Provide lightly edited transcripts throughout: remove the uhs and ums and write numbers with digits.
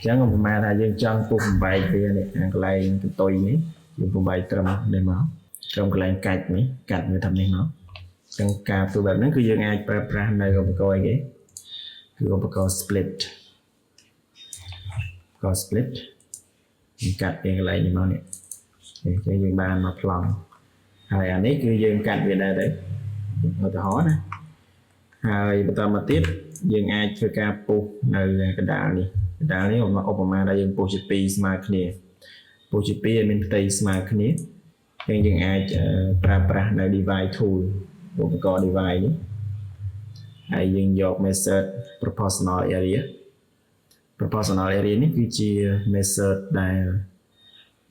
ចឹងឧបមាថាយើងចង់ពុះបំបែកវានេះខាងកន្លែងកន្ទុយនេះយើងបំបែកត្រឹមនេះមកត្រឹមកន្លែងកាច់នេះកាត់វាត្រឹមនេះមកចឹងការធ្វើបែបហ្នឹងគឺយើងអាចប្រើប្រាស់នៅឧបករណ៍អីគេគឺឧបករណ៍ split ឧបករណ៍ split យើងកាត់ពីកន្លែងនេះមកនេះនេះចឹងយើងបានមកប្លង់ហើយអានេះគឺយើងកាត់វាដែរទៅឧទាហរណ៍ណាហើយបន្តមកទៀតយើងអាចធ្វើការពុះនៅកណ្ដាលនេះកណ្ដាលនេះឧបមាថាយើងពុះជា2ស្មើគ្នាពុះជា2ឲ្យមានផ្ទៃស្មើគ្នាចឹងយើងអាចប្រើប្រាស់នៅ divide tool ឧបករណ៍ divide នេះហើយយើងយក method proportional area. Proportional area នេះគឺជា method ដែល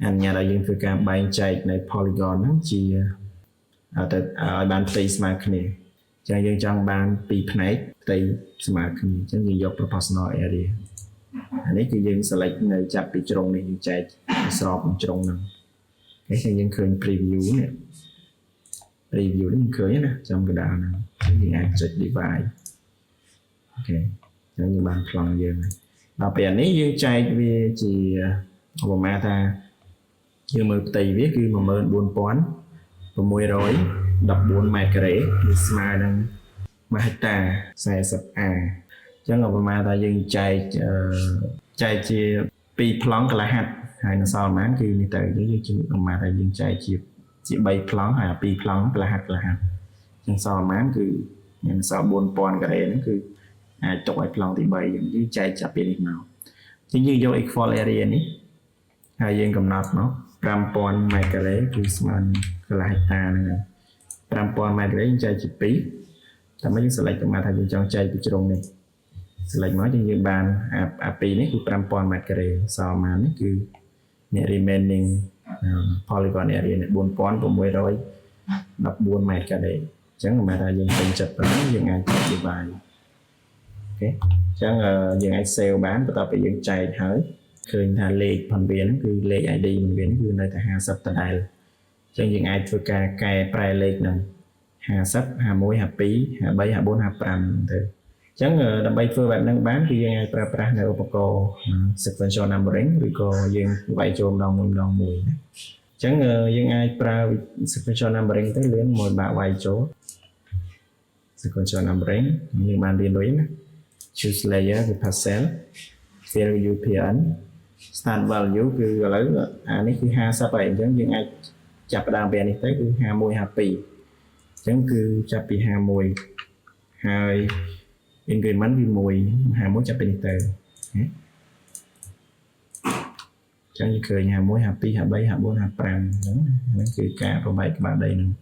អនុញ្ញាតឲ្យយើងធ្វើការបែងចែកនៅ polygon ហ្នឹងជាទៅឲ្យបានផ្ទៃស្មើគ្នាចឹងយើងចង់បានពីរផ្នែកផ្ទៃស្មើគ្នាអញ្ចឹងយើងយក proportional area អានេះគឺយើង select នៅចាប់ពីជ្រុងនេះយើងចែកស្របនឹងជ្រុងហ្នឹងអូខេយើងឃើញ preview នេះ preview នេះយើងឃើញណាចំកណ្ដាលហ្នឹងយើងអាចចុច divide អូខេអញ្ចឹងយើងបានប្លង់យើងហើយដល់ពេលនេះយើងចែកវាជាឧបមាថាយើងមើលផ្ទៃវាគឺ14,614ម៉ែត្រការ៉េវាស្មើនឹង1ហិកតា40អាអញ្ចឹងឧបមាថាយើងចែកចែកជា2ប្លង់កន្លះហាត់ហើយនៅសល់ប៉ុន្មានគឺនេះទៅយើងជាឧបមាថាយើងចែកជា3ប្លង់ហើយអា2ប្លង់កន្លះហាត់កន្លះហាត់អញ្ចឹងសល់ប៉ុន្មានគឺមានសល់4000ការ៉េហ្នឹងគឺអាចទុកឲ្យប្លង់ទី3អញ្ចឹងយើងចែកចាប់ពីនេះមកអញ្ចឹងយើងយក equal area នេះហើយយើងកំណត់មក5000ម៉ែត្រការ៉េគឺស្មើនឹងកន្លះហិកតាហ្នឹងហើយ5000ម៉ែត្រការ៉េយើងចែកជា2តែមកយើង select ទៅមកថាយើងចង់ចែកពីជ្រុងនេះ select មកយើងយើងបានអាអាពីរនេះគឺ5000ម៉ែត្រការ៉េសល់មកនេះគឺអ្នក remaining polygon area នេះ4614ម៉ែត្រការ៉េអញ្ចឹងមិនថាយើងពេញចិត្តប៉ុណ្ណឹងយើងអាចចែក divide អូខេអញ្ចឹងយើងអាច save បានបន្ទាប់ពីយើងចែកហើយឃើញថាលេខផងវាហ្នឹងគឺលេខ ID ផងវាហ្នឹងគឺនៅតែ50ដដែលអញ្ចឹងយើងអាចធ្វើការកែប្រែលេខហ្នឹង50 51 52 53 54 55ទៅអញ្ចឹងដើម្បីធ្វើបែបហ្នឹងបានគឺយើងអាចប្រើប្រាស់នៅឧបករណ៍ sequential numbering ឬក៏យើងវាយចូលម្ដងមួយម្ដងមួយណាអញ្ចឹងយើងអាចប្រើ sequential numbering ទៅលឿនមួយបាក់វាយចូល sequential numbering យើងបានរៀនរួចណា choose layer គឺ parcel fill UPN start value គឺឥឡូវអានេះគឺ50ហើយអញ្ចឹងយើងអាចចាប់ផ្ដើមពីនេះទៅគឺ51 52អញ្ចឹងគឺចាប់ពី51ហើយ increment គឺ1 51ចាប់ពីនេះទៅណាអញ្ចឹងយើងឃើញ51 52 53 54 55អញ្ចឹងហ្នឹងគឺការបំបែកក្បាលដីហ្នឹង។